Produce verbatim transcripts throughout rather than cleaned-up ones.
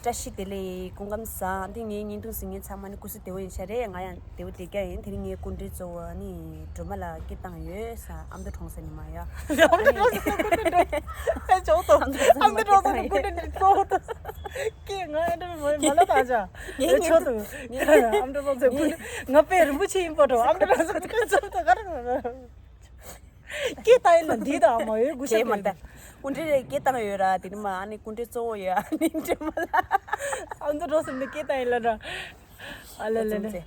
བཀྲ་ཤིས་བདེ་ལེགས། སྐུ་ཁམས་བཟང་། འདི་ངའི་བརྙན་ཐུང་གཟིགས་མཁན་ཚང་མ་ནི་སྐུ་གཟུགས་བདེ་པོ་ཡིན་ཤག་རེད། ང་ཡང་བདེ་པོ་བསྡད་ཀྱི་ཡིན། དེ་རིང་ངའི་སྐུ་མགྲོན་གཙོ་བོ་ནི་སྒྲོལ་མ་ལགས་སྐད་བཏང་ཡོད་ས། ཨ་མདོ་གྲོང་གསེབ་ནས་མ་ཡ། ཨ་མདོ་གྲོང་གསེབ་ནས་སྐུ་མགྲོན་འགྲོ། ཨེ་ཅོག་ཏུ། ཨ་མདོ་གྲོང་གསེབ་ནས་སྐུ་མགྲོན་འགྲོ་གཙོ་བོ་དུ། ཀྱེ་ང་ཨ་མདོ་མ་ལ་ད་ཅག་ངའི་ཨེ་ཆོག་ཏུ། ཨ་མདོ་གྲོང་གསེབ་སྐུ་མགྲོན། ང་དཔེ་རིན་པོ་ཆེ་ཡིན་པ་འགྲོ། ཨ་མདོ་གྲོང་གསེབ་སྐུ་མགྲོན་གཙོ་བོ་དུ་ག་རེ། སྐད་བཏང་ཡིན་ལ་འདི་དང་མ་ཡོད་གུ་ཤ་མ་ལྟ། སྐུ་མགྲོན་རེ་སྐད་བཏང་ཡོད་ར། དེ་ནི་མ་ཨ་ནི་སྐུ་མགྲོན་གཙོ་བོ་ཡོད། ཨ་ནི་སྒྲོལ་མ་ལགས། ཨ་མདོ་གྲོང་གསེབ་ནས་སྐད་བཏང་ཡིན་ལ་ར། ཨ་ལེ་ལེ་ལེ།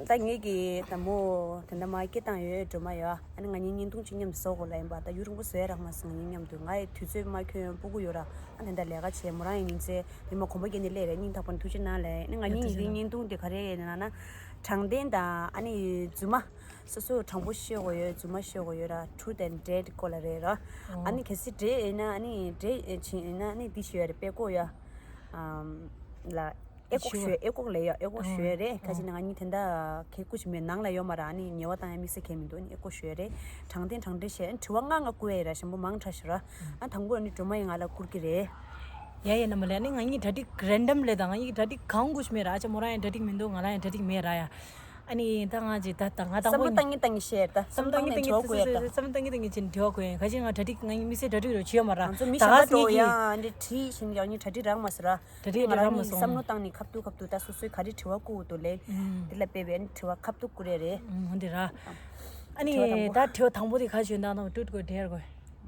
ད་ངེད་ཀྱི་དང་མོ་དེ་འདྲ་མ་སྐད་བཏང་ཡོད་སྒྲོལ་མ་ཡོད། ཨ་ནི་ང་གཉིས་བརྙན་ཐུང་གཅིག་མཉམ་དུ་བཟོ་དགོས་ལ་ཡིན་པ། ད་ཡུན་རིང་པོ་བཟོས་རག་མ་སོང་། ང་གཉིས་མཉམ་དུ་ང་ཡི་དུས་ཚོད་མ་ཁྱོན་སྤུ་གུ་ཡོད་ར། ཨ་དེ་འདྲ་ལས་ཀ་བྱས་མོ་རང་ཡིན་ཉིན་ཚེ་མི་མ་གོམ་པ་རྒྱག་ནས་སླེབས་རེད། སྙིང་ཐག་པ་ནས་ཐུགས་རྗེ་གནང་ལེ། ཨ་ནི་ང་གཉིས་ཡིན་དེ་བརྙན་ཐུང་དེ་ག་རེ་ཡིན་ན་ན། དྲང་བདེན་དང་ཨ་ནི་རྫུན་མ། སོ་སོ་དྲང་པོ་ཤོད་དགོས་ཡོད། རྫུན་མ་ཤོད་དགོས་ཡོད་ར། Truth and Dare སྐོར་ལ་རེད་ར། ཨ་ནི་གལ་སྲིད་འདྲེ་ཡིན་ན་ཨ་ནི་འདྲེ་ཕྱིན་ཡིན་ན་ཨ་ནི་འདི་ཤོད་ཡ་རེད། དཔེ་ཀོ་ཡ། ཨམ། ལ་ཨེ་ཀོག་ཤོད། ཨེ་ཀོག་ལ་ཡ་ཨེ་ཀོག་ཤོད་ཡ་རེད། ཁ་ཅིག་ནི་ང་གཉིས་དེ་འདྲ་གལ་ཀུ་ཅིག་མེད། ནང་ལ་ཡོད་མ་ར། ཨ་ནི་ཉེས་པ་བཏང་ཡ་དམིགས་བསལ་གལ་མི་འདུག་ཨ་ནི་ཨེ་ཀོག་ཤོད་ཡ་རེད། དྲང་བདེན་དྲང་བདེན་བཤད། ཨ་ནི་དྲི་བ་ལྔ་ལྔ་བསྐུར་ཡ་ཡིན་ར། ཞེ་པོ་མང་དྲགས་ཤག་ར། ཨ་དང་པོ་ཨ་ནི་སྒྲོལ་མ་ཡིས་ང་ལ་བསྐུར་གི་རེད། ཡ་ཡ་ན་མ་ལེ། ཨ་ནི་ང་གཉིས་གྲ་སྒྲིག་རན་ཌམ་ལེ་དང་། ང་གཉིས་གྲ་སྒྲིག་གང་དགོས་ཤ་མེད་ར། ཨ་ཅག་མོ་རང་ཡང་གྲ་སྒྲིག་མི་འདུག་ང་རང་ཡང་གྲ་སྒྲིག་མེད་ར་ཡ། ཨ་ནི་ད་ང་ཅིག་ད་ད་ང་དང་པོ་བསམ་བློ་བཏང་གིན་བཏང་གིན་བཤད་ད། བསམ་བློ་བཏང་གིན་བཏང་གིན་དྲི་བ་བཀོད་ཡ་ད། བསམ་བློ་བཏང་གིན་བཏང་གིན་ཅིག་དྲི་བ་བཀོད་ཡ། ག་ཅིག་ང་གྲ་སྒྲིག་ང་གཉིས་མི་ཚེ་གྲ་སྒྲིག་རོ་བྱེད་ཡ་མ་ར། ང་ཚོ་མི་ད་གཞན་པ་ག་སེ་འགྲོ་གི་ཡ། ཨ་འདྲ་བྲིས་ཤིང་ཡང་གཉིས་གྲ་སྒྲིག་རག་མ་སོང་ར། གྲ་སྒྲིག་ང་རག་རང་མ་གཉིས་སོང་། བསམ་བློ་བཏང་ནས་ཁ་ཐུག་ཁ་ཐུག་ད་སོ་སོའི་ག་རེ་དྲི་བ་བཀོད་འདུག་ལེ། དེ་ལ་དཔེ་བའི་དྲི་བ་ཁ་ཐུག་བཀོད་རེ་རེད། ཨུམ་འདི་ར། ཨ་ནི་དྲི་བ་དང་པོ། ད་དྲི་བ་དང་པོ་དེ་ག་ཞུ་ན་ན་ཀྲུད་གོ་དྲེར་གོ།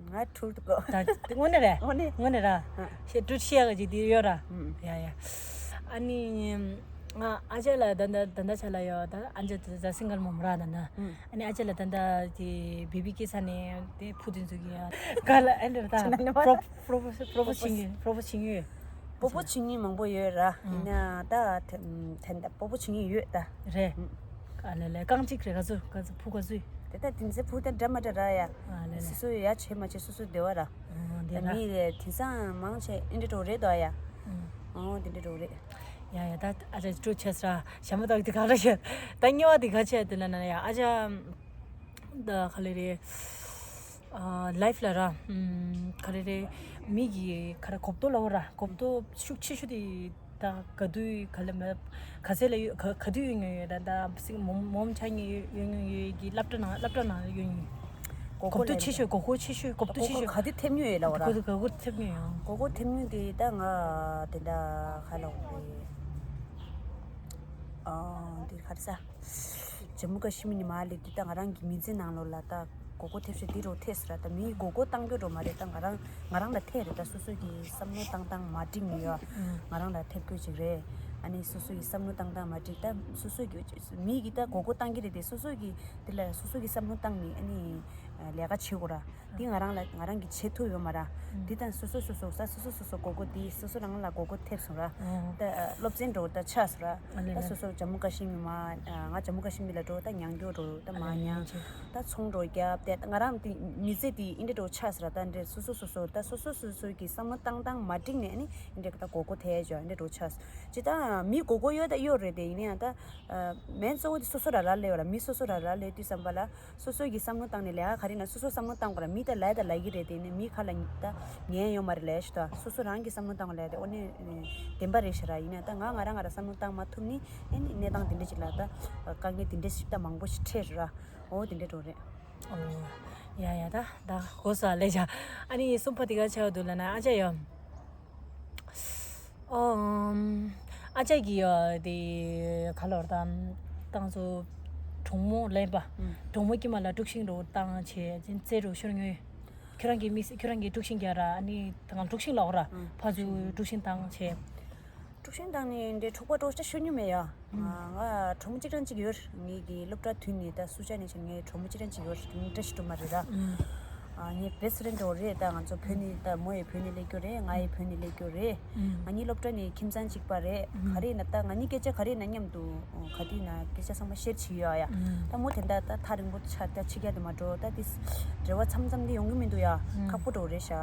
ང་ཀྲུད་གོ། ད་དངོས་གནས་རེད། དངོས་གནས། དངོས་གནས་ར། ཨ། ཞེ་ཀྲུད་ཤེས་ཡ་གི་ཅིག་དེ་ཡོད་ར། ཨུམ། ཡ་ཡ། ཨ་ནི་ང་ཨ་ཅག་ལ་ད་ད་ད་ད་ཆ་ལ་ཡོད་ད། ཨ་ཅག་ད་ད་སིང་གལ་མོམ་ར་ད་ད། ཨུམ། ཨ་ནི་ཨ་ཅག་ལ་ད་ད་དེ་བེ་བི་སྐྱེས་ས་ནས་དེ་བུ་དེ་འཛུགས་ཀྱི་ཡ། ག་ལ་ཨ་འདྲ་ད། ཁྱེད་ན་ནི་མ་པྲོ་པྲོ་པོ་པྲོ་པོ་ཆིང་ཡོད། པྲོ་པོ་ཆིང་ཡོད། སྤོ་བོ་བྱེད་མཁན་མང་པོ་ཡོད་ར། ཡིན་ན་ད་དེ་དེ་འདྲ་སྤོ་བོ་བྱེད་མཁན་ཡོད་ད། རེད། ཨ་ལེ་ལེ། རྐང་གཅིག་རེད། ག་ཚོད་ག་ཚོད་ཕུ་ག་ཚོད། དེ་ད་དེ་ཚེ་ཕུ་དེ་འདྲ་མ་འདྲ་ར་ཡ། ཨ་ལེ་ལེ། སོ་སོ་ཡ་བྱེད་མ་བྱེད་སོ་སོ་བདེ་བ་ར། ཨོ་དེ་ར། མི་དེང་སང་མང་ཆེ་ཨེ་འདྲ་འགྲོ་རེད་དོ་ཡ། ཨོ་དེ་འདྲ་འགྲོ་རེད། ཡ་ཡ། ད་ཨ་ཅག་སྤྲོ་ཆེ་སྲ་ཞྭ་མོ་ཏོག་དེ་ག་རེ་བྱེད། ད་དམྱལ་བ་དེ་ག་བྱེད་དེ་ལ་ན་ཡ། ཨ་ཅག་ད་ག་ལེ་རེད། ལའིཕ་ལ་ར། ག་རེ་རེད། མི་གི་ག་རེ་གོ་རྟོགས་ལ་འོ་ར། གོ་རྟོགས་ཤུགས་ཆེ་ཤོས་དེ་ད་ག་དུས་ག་ལ་མ་ག་ཚད་ལ་ཡོད། ག་ག་དུས་ཡོད་མྱོང་ཡོད་ར། ད་སྲིང་མོ་མོ་ཆ་ངེ་ཡོད་མྱོང་ཡོད་ཀྱི་སློབ་གྲྭ་ནང་སློབ་གྲྭ་ནང་ཡོད་མྱོང་། གོ་གོ་རྟོགས་ཆེ་ཤོས། གོ་གོ་ཆེ་ཤོས། གོ་རྟོགས་ཆེ་ཤོས། གོ་གོ་ག་དུས་ཐེབས་མྱོང་ཡོད་ལ་འོ་ར། གོ་གོ་ག་དུས་ཐེབས་མྱོང་ཡོད། གོ་གོ་ཐེབས་མྱོང་དེ་ད་ང་དེ་འདྲ་ག་ལ་འོ་རེད། ཨ་དེ་ག་རེ་ཟ། ཇམ་མུ་ཀ་ཤི་མི་ནི་མ་ལེ་དུས་ད་ང་རང་གི་མི་ཚེ་ནང་ལོགས་ལ་ད་མགོ་སྐོར་ཐེབས་ཤག་འདི་རུ་ཐེབས་སོང་ར། ད་མིའི་མགོ་སྐོར་བཏང་རྒྱུ་རུ་མ་རེད། ད་ང་རང་ང་རང་ལ་ཐེབས་རེད། ད་སོ་སོ་གི་བསམ་བློ་བཏང་སྟངས་མ་འགྲིག་ནི་ཡོད། ང་རང་ལ་ཐེབས་རྒྱུ་ཅིག་རེད། ཨ་ནི་སོ་སོ་གི་བསམ་བློ་བཏང་སྟངས་མ་འགྲིག་ད་སོ་སོ་གི་མི་གི་ད་མགོ་སྐོར་བཏང་གི་རེད་དེ། སོ་སོ་གི་དེ་ལ་སོ་སོ་གི་བསམ་བློ་བཏང་ནི་ཨ་ནི་ལས་ཀ་བྱེད་དགོས་ར། འདི་ང་རང་ལ་ང་རང་གིས་བྱེད་ཐུབ་ཡོད་མ་ར། འདི་དང་སོ་སོ་སོ་སོ་ས་སོ་སོ་སོ་སོ་མགོ་སྐོར་འདི་སོ་སོ་རང་ལ་མགོ་སྐོར་ཐེབས་སོང་ར། ད་སློབ་ཚན་འགྲོ་ད་ཆགས་སོང་ར། ད་སོ་སོ་ཇམ་མུ་ཀ་ཤི་མི་མ། ང་ཇམ་མུ་ཀ་ཤི་མི་ལ་འགྲོ་ད་མྱང་རྒྱུ་འགྲོ་ད་མ་མྱང་། ད་ཚོང་འགྲོ་རྒྱབ་དེ་ང་རང་དེ་མི་ཚེ་དེ་ཨིན་འདྲ་འགྲོ་ཆགས་སོང་ར། ད་འདྲེ་སོ་སོ་སོ་སོ་ད་སོ་སོ་སོ་སོ་གི་བསམ་བློ་བཏང་སྟངས་མ་འགྲིག་ནས་ཨ་ནི་ཨིན་འདྲ་ད་མགོ་སྐོར་ཐེབས་ཇོ་ཨིན་འདྲ་འགྲོ་ཆགས་སོང་། ཇི་ལྟར་མི་མགོ་སྐོར་ཡོད་ད་ཡོད་རེད་དེ། ཡིན་ན་ཡང་ད་མེན་གཙོ་བོ་དེ་སོ་སོ་ར་ར་ལས་ཡོད་ར། མི་སོ་སོ་ར་ར་ལས་དུས་བསམ་པ་ལ། སོ་སོ་གི་བསམ་བློ་བཏང་ནས་ལས་ཀ་ག་རེ་ན་སོ་སོ་བསམ་བློ་བཏང་དགོས་ར། མི་ད་ལས་ད་ལས་ཀྱི་རེད་དེ་ནས་མི་ཁ་ལ་ད་ཉན་ཡོད་མ་རེད་ལས་ཤི་ད། སོ་སོ་རང་གི་བསམ་བློ་བཏང་དགོས་ལས་དེ་ཨོ་ནི་བདེན་པ་རེད་ཤི་ར། ཡིན་ན་ད་ང་ང་རང་ང་རང་བསམ་བློ་བཏང་མ་ཐུབ་ནི་ཨེ་ནི་གནས་སྟངས་དེ་འདྲ་ཅིག་ལ་ད་དཀའ་ངལ་དེ་འདྲ་ཞིག་ད་མང་པོ་ཞིག་འཕྲད་ར། ཨོ་དེ་འདྲ་འགྲོ་རེད། ཨོ་ཡ་ཡ། ད་ད་གོ་ས་ལས་བྱ། ཨ་ནི་གསུམ་པ་དེ་ག་ཆགས་འདུག་ལ་ན་ཨ་ཅག་ཡོད། ཨོ། ཨ་ཅག་གིས་ཡ་དེ་ག་ལོར་དང་ཏང་ཚོ་གྲོགས་མོ་ལེན་པ། གྲོགས་མོ་ཀྱི་མ་ལ་དཀྲུག་ཤིང་རོ་བཏང་བྱས་ཅིན་རྩེ་རུ་ཤོར་ངོས། ཁྱོད་རང་གི་མི་ཁྱོད་རང་གི་དཀྲུག་ཤིང་རྒྱག་ར། ཨ་ནི་ད་ང་དཀྲུག་ཤིང་ལོག་ར། ཕ་ཚུ་དཀྲུག་ཤིང་བཏང་བྱས། དཀྲུག་ཤིང་བཏང་ནི་འདྲེ་འཁྲུག་པ་འགྲོ་ཤ་ཤོད་ཉུ་མེད་ཡ། ང་གྲོགས་མོ་གཅིག་རང་གཅིག་ཡོད། ངེད་ཀྱི་སློབ་གྲྭ་དུས་ནས་ད་སུ་ཅག་ནས་ཆེ་ངའི་གྲོགས་མོ་གཅིག་རང་གཅིག་ཡོད། འདྲ་ཞིག་འགྲོ་མ་རེད་ད། ཨ་ངའི་བེ་སི་ཕི་རེན་འགྲོ་རེད། ད་ང་ཚོ་བོད་ནས་ད་མོ་ཡི་བོད་ནས་སླེབས་རྒྱུ་རེད། ང་ཡི་བོད་ནས་སླེབས་རྒྱུ་རེད། ང་གཉིས་སློབ་གྲྭ་ནས་ཁྱིམ་ཚང་གཅིག་པ་རེད། ག་རེ་ན་ད་ང་གཉིས་སྐད་ཆ་ག་རེ་ན་མཉམ་དུ་ག་དུས་ན་སྐད་ཆ་ཚང་མ་ཤེར་བྱེད་ཡོད་ཡ། ད་མོ་དེ་འདྲ་ད་ཐག་རིང་པོ་ཆགས་ད་ཕྱི་རྒྱལ་དུ་མ་འགྲོ་ད་དེ་འབྲེལ་བ་མཚམས་མཚམས་དེ་ཡོང་གི་མི་འདུག་ཡ། ཁག་པོ་འགྲོ་རེད་ཤག་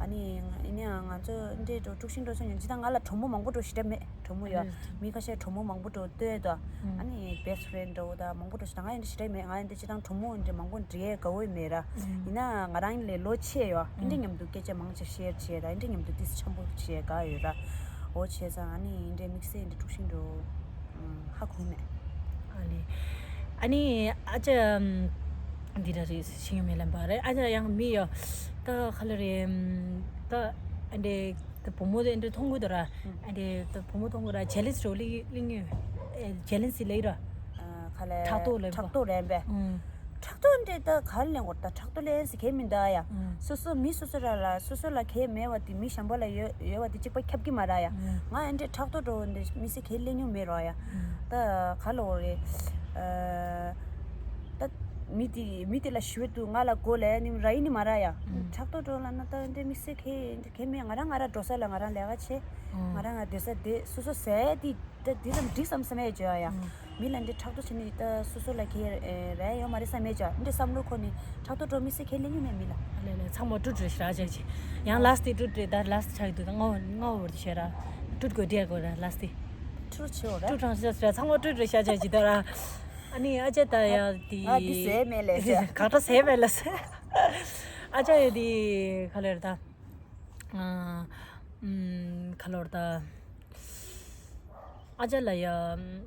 ཨ་ནི་ཡིན་ནའང་ང་ཚོ་འདྲེ་འགྲོ་དཀྲུག་ཤིང་འགྲོ་སོང་ཡང་ཇི་ལྟར་ང་ལ་གྲོགས་མོ་མང་པོ་འགྲོ་ཞེ་དྲག་མེད། གྲོགས་མོ་ཡོད། མི་ཁ་ཤས་གྲོགས་མོ་མང་པོ་འགྲོ་ལྟོས་དང་། ཨ་ནི་བེ་སི་ཕི་རེན་འདྲ་བོ་དང་མང་པོ་འགྲོ་ཞེ་དྲག་ང་ཡང་འདྲ་ཞེ་དྲག་མེད། ང་ཡང་འདྲ་ཅི་དང་གྲོགས་མོ་འདྲ་མང་པོ་འདྲ་ཡས་དགའ་བོ་མེད་ར། ཡིན་ན་ ང་རང་ལས་ལོ་ཆེ་ཡོད། ཨིན་འདྲ་མཉམ་དུ་སྐད་ཆ་མང་ཆེ་ཤེར་བྱས་ར། ཨིན་འདྲ་མཉམ་དུ་ཏིས་འཆམ་པོ་བྱས་དགའ་ཡོད་ར། འོ་བྱས་ཙང་ཨ་ནི་ཨིན་འདྲའི་དམིགས་བསལ་ཨིན་འདྲ་དཀྲུག་ཤིང་འགྲོ་ཧ་གོ་མེད། ཨ་ནི་ཨ་ནི་ཨ་ཅག་འདི་འདྲ་རེད་ཤེས་ཡོད་མེད་ལབ་པ་རེད། ཨ་ཅག་ཡང་མི་ཡོད་ད་ག་ལ་རེད། ད་ཨ་འདྲའི་ད་བུ་མོ་དེ་འདྲ་མཐོང་གི་འདུག་ར། ཨ་འདྲའི་ད་བུ་མོ་མཐོང་གི་ར། ཇེ་ལེ་སི་རོ་ལི་ལི་ཉོས། ཇེ་ལེ་སི་ལེ་ར། ཁ་ལས་ཕྲག་དོག་ལེན་པ། ཕྲག་དོག་ལེན་པས། ཨུམ། ཕྲག་དོག་འདྲ་ད་ག་ལེན་དགོས། ད་ཕྲག་དོག་ལེན་ཟེར་གལ་མི་འདུག་ཡ། ཨུམ། སོ་སོ་མི་སོ་སོ་ར་ལ་སོ་སོ་ལ་གལ་མེད་པ་དེ་མི་གཞན་པ་ལ་ཡོད་ཡོད་པ་དེ་གཅིག་པ་ཁྱབ་ཀྱི་མ་ར་ཡ། ཨུམ། ང་ཨ་འདྲ་ཕྲག་དོག་འགྲོ་འདྲ་མི་སེ་གལ་ལེན་མྱོང་མེད་རོ་ཡ། ཨུམ། ད་ག་ལ་འོ་རེད། ད་མི་དེ་མི་དེ་ལ་ཞུ་འདུག་ང་ལ་གོ་ལས་ནི་ར་ཡིན་ནི་མ་ར་ཡ། ཨུམ། ཕྲག་དོག་འགྲོ་ལ་ན་ད་འདྲ་མི་སེ་གལ་གལ་མེད། ང་རང་ང་ར་འགྲོ་ས་ལ་ང་རང་ལས་ཀ་བྱེད། ཨུམ། ང་རང་ང་སྡོད་ས་སྡོད། སོ་སོ་ཟས་དེ་ད་དེ་ཙམ་འགྲིག་བསམ་བསམ་ཡས་བྱོས་ཡ། ཨུམ། མི་ལ་འདྲ་ཕྲག་དོག་བྱེད་ནི་ད་སོ་སོ་ལ་གལ་རེ་ཡོད་མ་རེད་བསམ་ཡས་བྱོས། འདྲ་བསམ་བློ་འཁོར་ནི་ཕྲག་དོག་འགྲོ་མི་སེ་གལ་ལེན་ཉུ་མེད་མི་ལ། ལེ་ལེ་ཚང་མ་ཀྲུད་རེ་ཤ་ཅག་ཅིག་ཡང་ལ་སི་ཏི་ཀྲུད་རེ། ད་ལ་སི་ཏི་ཆག་འདུག་ད་ང་ང་བར་དུ་བཤད་ར། ཀྲུད་དགོས་འདྲེ་དགོས་ར་ལ་སི་ཏི། ཀྲུད་ཆེ་བ་ར། ཀྲུད་རང་ཤ་ཤ་ཚང་མ་ཀྲུད་རེ་ཤ་ཅག་ཅིག་ད་ར། ཨ་ནི་ཨ་ཅག་ད་ཡ་དེ། ཨ་དེ་ཟས་མེད་ལས་ཟས། ག་ད་ཟས་མེད་ལ་ཟས། ཨ་ཅག་ཡ་དེ་ག་ལེར་ད། ཨ། ཨུམ། ག་ལོར་ད། ཨ་ཅག་ལ་ཡ།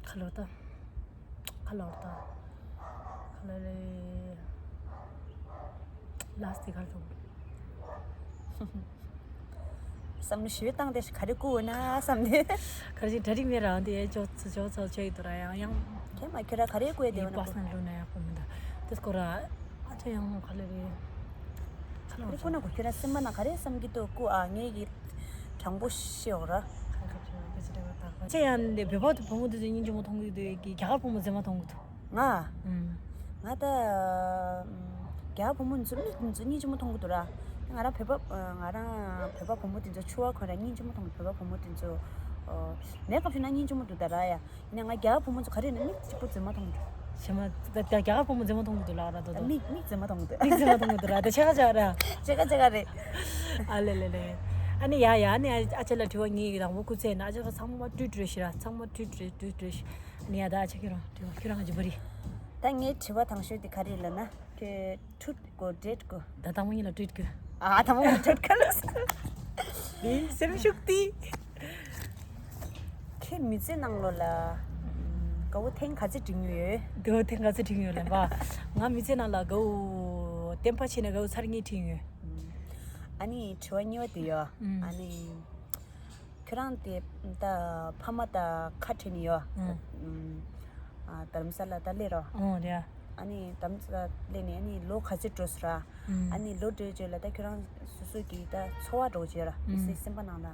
ག་ལོར་ད། ག་ལོར་ད། ག་ལོར་རེད། ལ་སི་ཏི་ག་ལོར། བསམ་བློ་ཞེ་པོ་བཏང་སྟེ་ག་རེ་བསྐུར་འོ་ན་བསམ་ནས། ག་རེ་ཅིག་གྲ་སྒྲིག་མེད་རང་དེ་ཅོག་ཙེ་ཅོག་ཙེ་ཆགས་ཡོད་དུ་ར་ཡང་ཡང་། ཁྱེད་མ་ཁྱོད་ར་ག་རེ་བསྐུར་ཡ་དེ་ཡིན་བ་ན་པར་སོ་ནལ་ལོ་ན་ཡག་པོ་མི་འདུག་དེ་སྐོར་ར། ཨ་ཅག་ཡང་ག་ལེ་རེད། ག་ལེ་ཁོ་ན་གོ་ཁྱོད་ར་སེམས་པ་ན་ག་རེ་བསམ་གྱི་འདུག་སྐུ་ཨ་ངེད་ཀྱི་དྲང་པོ་ཤེས་འོ་ར། ཁ་ཁ་ཁ་ཁ་ཅི་འདྲ་བ་དག་པ། ཅེ་ཡང་འདི་བོད་པ་དུ་བུ་མོ་དུ་ཅེ་སྙིང་རྗེ་མོ་མཐོང་གི་འདུག་གི་རྒྱ་གར་བུ་མོ་མཛེས་མ་མཐོང་གི་འདུག་ང་། ཨུམ། ང་ད་རྒྱ་གར་བུ་མོ་འཛུ་མིག་འཛུ་སྙིང་རྗེ་མོ་མཐོང་གི་འདུག་ར། ང་རང་བོད་པ་ང་རང་བོད་པ་བུ་མོ་དེ་ཚོ་ཕྱུ་པ་ཁོ་ར་སྙིང་རྗེ་མོ་མཐོང་གི། བོད་པ་བུ་མོ་དེ་ཚོ་མེ་ཁབ་ཞུ་ན་སྙིང་རྗེ་མོ་འདུག་ད་ར་ཡ། ཡིན་ན་ང་རྒྱ་གར་བུ་མོ་ཚོ་ག་རེ་ཡིན་ན་མིག་གཅིག་པུ་མཛེས་མ་མཐོང་གི་འདུག་བྱེ་མ་ད་ད་རྒྱ་གར་བུ་མོ་མཛེས་མ་མཐོང་གི་འདུག་ལགས་ར་ད་ད། མིག་མིག་མཛེས་མ་མཐོང་གི་འདུག་མིག་མཛེས་མ་མཐོང་གི་འདུག་ར་ད་ཆེ་ཁ་ཆེ་ཁ་ར། ཆེ་ཁ་ཆེ་ཁ་རེད། ཨ་ལེ་ལེ་ལེ། ཨ་ནི་ཡ་ཡ་ཨ་ནི་ཨ་ཅེ་ལ་དྲི་བ་ངེད་ཀྱི་དང་པོ་སྐུ་ཚེ་ན་ཨ་ཅེ་ཁ་ཚང་མ་ཏུས་ཏུས་ཤི་ར། ཚང་མ་ཏུས་ཏུས་ཏུས་ཏུས་ཤི། ཨ་ནི་ཡ་ད་ཨ་ཅེ་ཁྱོད་རང་དྲི་བ་ཁྱོད་རང་ག་ཅི་བ་རེད། ད་ངའི་དྲི་བ་དང་ཤོས་དེ་ག་རེ་ལབ་ན་ཁྱོད་ཁྲུད་དགོས་འདྲེད་དགོས། ད་དང་པོ་ཉིད་ལ་ཁྲུད་དགོས། ཨ་དང་པོ་ཉིད་ཁྲུད་དགོས་ལ། ངའི་སེམས་ཤུགས་དེ། ཁྱེད་མི་ཚེ་ནང་ལོ་ལ། དགའ་བོ་ཐེངས་ག་ཚོད་འགྲིག་མྱོང་ཡོད། དགའ་བོ་ཐེངས་ག་ཚོད་འགྲིག་མྱོང་ལབ་པ། ང་མི་ཚེ་ནང་ལ་དགའ་བོ་བསྟན་པ་ཕྱིན་ནས་དགའ་བོ་ཚར་གཉིས་འགྲིག་ཡོད། ཨ་ནི་དྲི་བ་གཉིས་པ་དེ་ཡོད། ཨ་ནི། ཁྱོད་རང་དེ་ད་ཕ་མ་དང་ཁ་བྲལ་ནས་ཡོད། ཨ་རྡ་རམ་ས་ལ་ད་སླེབས་རོགས། ཨོ་རེད། ཨ་ནི་རྡ་རམ་ས་ལ་སླེབས་ནས་ཨ་ནི་ལོ་ག་ཚོད་འགྲོ་སོང་ར། ཨ་ནི་ལོ་འགྲོས་བརྗོད་ལ་ད་ཁྱོད་རང་སོ་སོ་གི་ད་ཚོར་བ་འདྲ་བོ་བྱས་ར། མི་ཚེ་སེམས་པ་ནང་ལ་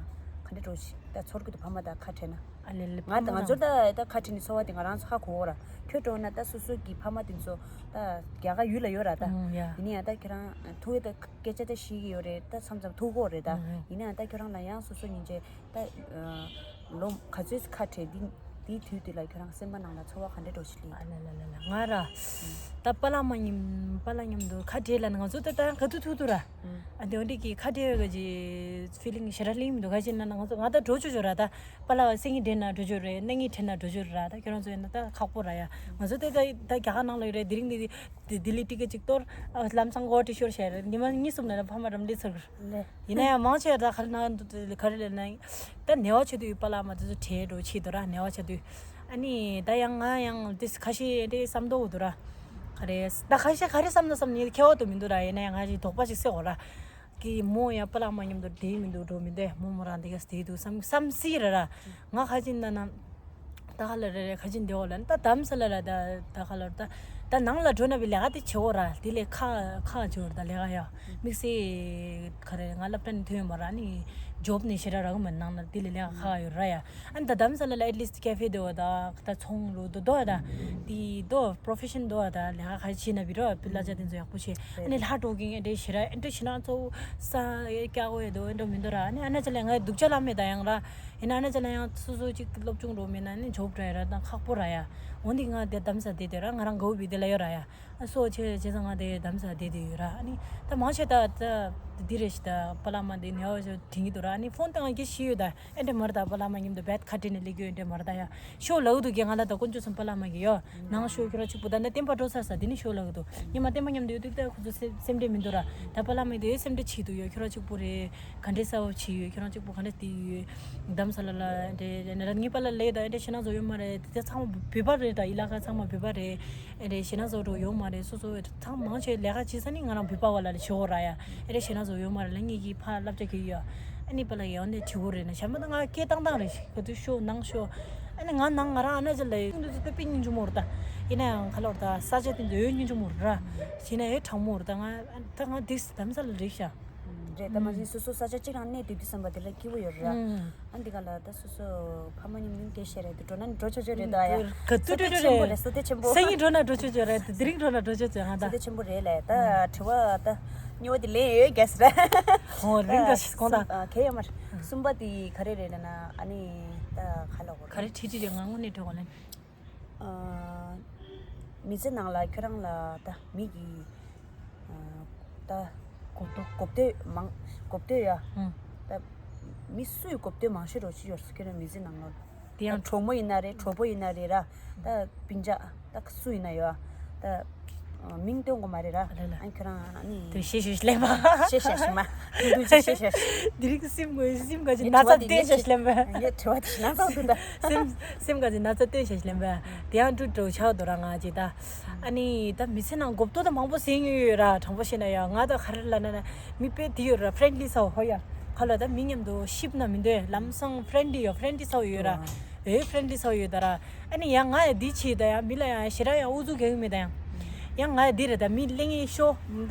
ག་འདྲ་འདྲ་བོ་ཞིག་ད་ཚོར་གི་འདུག་ཕ་མ་དང་ཁ་བྲལ་ན། ཨ་ལེ་ལེ། ང་ད་ང་ཚོ་ད་ད་ཁ་བྲལ་ནས་ཚོར་བ་དེ་ང་རང་ཚོ་ཧ་གོ་གོ་ར། ཁྱོད་འགྲོ་ན་ད་སོ་སོ་གི་ཕ་མ་དེ་ཚོ་ད་རྒྱ་གར་ཡུལ་ལ་ཡོད་ར་ད། ཨང་ཡ། ཡིན་ན་ཡང་ད་ཁྱོད་རང་ཐུག་གི་ད་སྐད་ཆ་ད་ཤེས་ཀྱི་ཡོད་རེད། ད་མཚམས་མཚམས་ཐུག་གོ་རེད་ད། ཨང་ཡ། ཡིན་ན་ཡང་ད་ཁྱོད་རང་ལ་ཡང་སོ་སོ་སྙིང་རྗེ་ད་ལོ་ག་ཚོད་ཁ་བྲལ་འདི་འདིའི་དུས་དེ་ལ་ཁྱོད་རང་སེམས་པ་ནང་ལ་ཚོར་བ་ག་འདྲ་འདྲ་བོ་ཞིག་སླེབས། ཨ་ལ་ལ་ལ་ལ། ང་ར། ད་པཱ་ལགས་མ་མཉམ་པཱ་ལགས་མཉམ་དུ་ཁ་བྲལ་ལ་ང་ཚོ་ད་ད་ག་དུས་ཐུག་ཐུག་ར། ཨ་དེ་འདྲ་གི་ཁ་བྲལ་ག་ཅི་ཕི་ལིང་ཞེ་དྲག་སླེབས་མི་འདུག་ག་ཅི་ན་ང་ཚོ་ང་ད་འགྲོ་ཆོག་ཆོག་ར་ད། པཱ་ལགས་སེང་གེ་འདྲེན་ན་འགྲོ་ཆོག་རེད། སྣ་ངན་འདྲེན་ན་འགྲོ་ཆོག་ར། ད་ཁྱོད་རང་ཚོ་ཡིན་ན་ད་ཁག་པོ་ར་ཡ། ང་ཚོ་ད་ད་ད་རྒྱ་གར་ནང་ལ་ཡོད་རེད། དེ་རིང་འདི་འདི་ལྡི་ལི་ཊི་ཀེ་ཊི་གཅིག་གཏོར། ཨ་ལམ་སང་གོ་ཊི་ཤོར་བྱས་རེད། ཉི་མ་གཉིས་གསུམ་ལ་ཕ་མ་རམ་འདྲེ་ཚར་གི་རེད། ཡིན་ན་ཡང་མང་ཆེ་བ་ད་ག་རེ་ན་ག་རེ་ལབ་ན། ད་ནད་པ་ཆེ་དུས་པཱ་ལགས་མ་དེ་ཚོ་བྲལ་འགྲོ་ཆེད་དུ་ར། ནད་པ་ཆེ་དུས། ཨ་ནི་ད་ཡང་ང་ཡང་དེ་ཁ་ཤས་དེ་བསམ་དོག་འདུག་ར། ག་རེ་ད་ཁ་ཤས་ག་རེ་བསམ་ན་བསམ་ནས་ཁྱད་པར་དུ་མི་འདུག་ར། ཡིན་ན་ཡང་ང་ཞིག་དོགས་པ་ཞིག་སེ་འོ་ར། གི་མོ་ཡང་པཱ་ལགས་མ་མཉམ་དུ་བསྡད་མི་འདུག་འགྲོ་མི་འདུག་མོ་མོ་རང་དེ་ག་བསྡད་འདུག་བསམ་བསམ་སྲིད་ར་ར། ང་ཁ་ཅིག་ན་ན། ད་ཧ་ལ་རེ་རེ་ཁ་ཅིག་འདི་འོ་ལ་ད་དམ་ས་ལ་ལ་ད་ད་ཧ་ལ་ད་ད་ནང་ལ་འགྲོ་ན་བི་ལས་ཀ་དེ་བྱེད་འོ་ར། དེ་ལས་ཁ་ཁ་བྱེད་འོ་ར། ད་ལས་ཀ་ཡ་དམིགས་བསལ་ག་རེ་ང་སློབ་གྲྭ་ནས་ཐོན་ཡོད་མ་ར། ནི་ཇོབ་ནས་ཞེ་དྲག་རག་མ་ནང་ལ་དེ་ལས་ལས་ཀ་ཁ་ཡོད་ར་ཡ། ཨ་ནི་ད་དམ་ས་ལ་ལ་ཨེ་ཊི་ལི་སི་ཊི་ཀེ་ཕེ་དེ་འོ་ད་ད་ཚོང་ལུ་དོ་དོ་ད་དེ་དོ་པྲོ་ཕེ་ཤན་དོ་ད་ལས་ཀ་ཁ་ཅིག་བྱེད་ན་བི་རོ་བི་ལ་ཅ་དེ་ཚོ་ཡག་པོ་བྱེད། ཨ་ནི་ལྷ་ཀྲོ་གིན་ཨེ་འདྲེ་ཞེ་དྲག་ཨེ་འདྲེ་ཞེ་དྲག་གཙོ་བོ་ས་ཨེ་ཀྱ་གོ་ཡོད་དོ་ཨེ་འདྲ་མི་འདུག་ར། ཨ་ནི་ཨ་ན་ཅ་ལས་ང་སྡུག་ཅག་ལ་མེད་ད་ཡང་ར། ཡིན་ན་ཨ་ན་ཅ་ལ་ཡང་སོ་སོ་ཅིག་སློབ་སྦྱོང་འགྲོ་མེད་ན་ནི་ཇོབ་འདྲ་ཡ་ར་དང་ཁག་པོ་ར་ཡ། འོན་ཏེ་ང་དེ་གདམ་ས་དེ་དེ་ར་ང་རང་དགའ་བོ་བི་དེ་ལ་ཡོད་ར་ཡ། ཨ་སོ་ཆེ་བྱས་ཙང་ང་དེ་གདམ་ས་དེ་དེ་ཡོད་ར། ཨ་ནི་ད་མང་ཆེ་ད་ད་འདི་རེ་ཞིག་ད་པ་ལགས་མ་འདི་ནེ་བ་ཞོ་དྲིན་གྱི་འདུག་ར། ཨ་ནི་ཕོན་ད་ང་གི་ཤི་ཡོད་ད། ཨེ་འདྲ་མར་ད་པ་ལགས་མ་མཉམ་དུ་བེད་ཁ་བྲལ་ནས་སླེབས་རྒྱུ་ཨེ་འདྲ་མར་ད་ཡ། ཤོ་ལག་ཏུ་གི་ང་ལ་ད་དཀོན་མཆོག་གསུམ་པ་ལགས་མ་གི་ཡོ། ནང་ཤོ་ཁྱོད་རང་གཅིག་པུ་ད་ནི་བསྟན་པ་འགྲོ་ཚར་ས་དེ་ནི་ཤོ་ལག་ཏུ་ཉི་མ་བསྟན་པ་མཉམ་དུ་ཡོད་དུས་ད་ཁོ་ཚོ་སེམས་སེམས་ཁྲལ་མི་འདུག་ར། ད་པ་ལགས་མ་གི་དེ་སེམས་ཁྲལ་ཆེ་འདུག་ཡོ། ཁྱོད་རང་གཅིག་པུ་རེད། ག་འདྲས་གསར་བ་བྱས་ཡོད། ཁྱོད་རང་གཅིག་པུ་ག་འདྲས་དེ་ཡོད། གདམ་ས་ལ་ལ་འདྲས་ནི་ར་ངའི་པ་ལ་ལས་ད་ཨེ་འདྲས་ཤི་ན་བཟོ་ཡོད་མ་རེད། དེ་ཚང་མ་བོད་པ་རེད། ད་ཡི་ལ་ཁ་ཚང་མ་བོད་པ་རེད། ཨེ་འདྲས་ཤི་ན་བཟོ་འགྲོ་ཡོད་མ་རེད། སོ་སོ་ཚང་མང་ཆེ་ལས་ཀ་བྱེད་ས་ནི་ང་རང་བོད་པ་བ་ལ་ལ་ཞོ་ར་ཡ། ཨེ་རེ་ཤེ་ན་བཟོ་ཡོད་མ་རེད་ལ། ངེད་ཀྱི་ཕ་བསླབ་བྱ་གི་ཡོད། ཨ་ནི་པ་ལ་ཡང་ནས་དྲི་བོ་རེད་ན་བྱམས་པ་ད་ང་སྐད་བཏང་བཏང་རེད་ཤི་ག་དུས་ཤོ་ནང་ཤོ། ཨ་ནི་ང་ནང་ང་རང་ཨ་ན་ཅི་ལ་ཡོད་དུས་དཔེ་སྙིང་རྗེ་མོ་རེད་ད། ཡིན་ན་ཡང་ཁ་ལོར་ད་ས་ཆ་དེ་ཚོ་ཡོད་སྙིང་རྗེ་མོ་རེད་ར། བྱས་ན་ཡོད་དྲང་མོ་རེད་ད། ང་ད་ང་འདི་གདམ་ས་ལ་རེད་ཤ། རེད་ད། མ་གཞི་སོ་སོ་ས་ཆ་གཅིག་རང་གནས་སྡོད་དུས་བསམ་པ་དེ་ལ་སྐྱིད་པོ་ཡོད་རེད་ར། ཨ་འདི་ག་ལ་ད་སོ་སོ་ཕ་མ་མཉམ་མྱོང་སྐད་བཤད་རེད་དུ་འགྲོ་ན་འགྲོ་ཆོག་ཆོག་རེད་ད་ཡ། ག་དུས་སོ་སྐད་ཆེན་པོ་རེད། སོ་སྐད་ཆེན་པོ། སང་ཉིན་འགྲོ་ན་འགྲོ་ཆོག་ཆོག་རེད་དུ་དེ་རིང་འགྲོ་ན་འགྲོ་ཆོག་ཆོག་ཧ་ད། སོ་སྐད་ཆེན་པོ་རེད་ལ་ད་དྲི་བ་ད་གཉིས་པ་དེ་ལན་ཡོད་རྒྱ་སི་ར། ཧོ་རིང་ག་ཞིག་གོང་ད། གལ་ཡོད་མ་རེད། གསུམ་པ་དེ་ག་རེ་རེད་ལ་ན་ཨ་ནི་ད་ག་ལ་གོ་ག་རེ་ཁྲིད་ཁྲིད་རེད་ང་དངོས་གནས་དྲི་བ་ལན། མི་ཚེ་ནང་ལ་ཁྱོད་རང་ལ་ད་མི་གི་ད་གོ་ཐོས་གོ་ཐོས་མང་གོ་ཐོས་ཡ། ད་མི་སུའི་གོ་ཐོས་མང་ཤོས་རོ་ཅི་ཡོད་སུ་ཁྱོད་རང་མི་ཚེ་ནང་ལ། དེ་ཡང་གྲོགས་མོ་ཡིན་ན་རེད་གྲོགས་པོ་ཡིན་ན་རེད་ར། ད་སྤུན་ཀྱག་ད་སུ་ཡིན་ན་ཡོད་ད། མིང་སྟོན་དགོས་མ་རེད་ར། ཨ་ལ་ལ། ཨ་ཁྱོད་རང་ཨ་ནི། དེ་ཤེས་ཤེས་ལེན་པ། ཤེས་ཤེས་ཤེས་མ། དུ་དུ་ཤེས་ཤེས་ཤེས། དེ་རིང་སེམས་ངོས་སེམས་ག་ཅིག་ངས་ན་ཚ་དྲི་བ་དེ་སྟོན་ཤེས་ལེན་པ། ངས་དྲི་བ་དེ་ན་ཚ་དུ་ད། སེམས་སེམས་ག་ཅིག་ན་ཚ་སྟོན་ཤེས་ལེན་པ། དེ་ཡང་ཀྲུ་ཀྲུ་ཆགས་འདུག་ར་ང་ཅིག་ད། ཨ་ནི་ད་མི་ཚེ་ནང་གོ་ཐོས་ད་མང་པོ་ཟིན་ཡོད་ཡོད་ར་དྲང་པོ་བཤད་ན་ཡ་ང་ད་ག་རེ་ལ་ན་ན་མི་དཔེ་དེ་ཡོད་ར་ཕྲེན་ལི་ས་ཧོ་ཡ། ག་ལ་ད་མི་མཉམ་དུ་ཤིབ་ན་མི་འདོད་ལམ་སང་ཕྲེན་ལི་ཡོད་ཕྲེན་ལི་ས་ཡོད་ར། ཨེ་ཕྲེན་ལི་ས་ཡོད་ད་ར། ཨ་ནི་ཡང་ང་ཡ་འདི་བྱེད་ད་ཡང་མི་ལ་ཡང་ཞེ་དྲག་ཡང་ཨུ་ཚུགས་རྒྱག་གི་མེད་ད་ཡང་། ཡང་ང་ཡ་འདི་རེད་ད་མི་གླེང་ཡིན་ཤོ།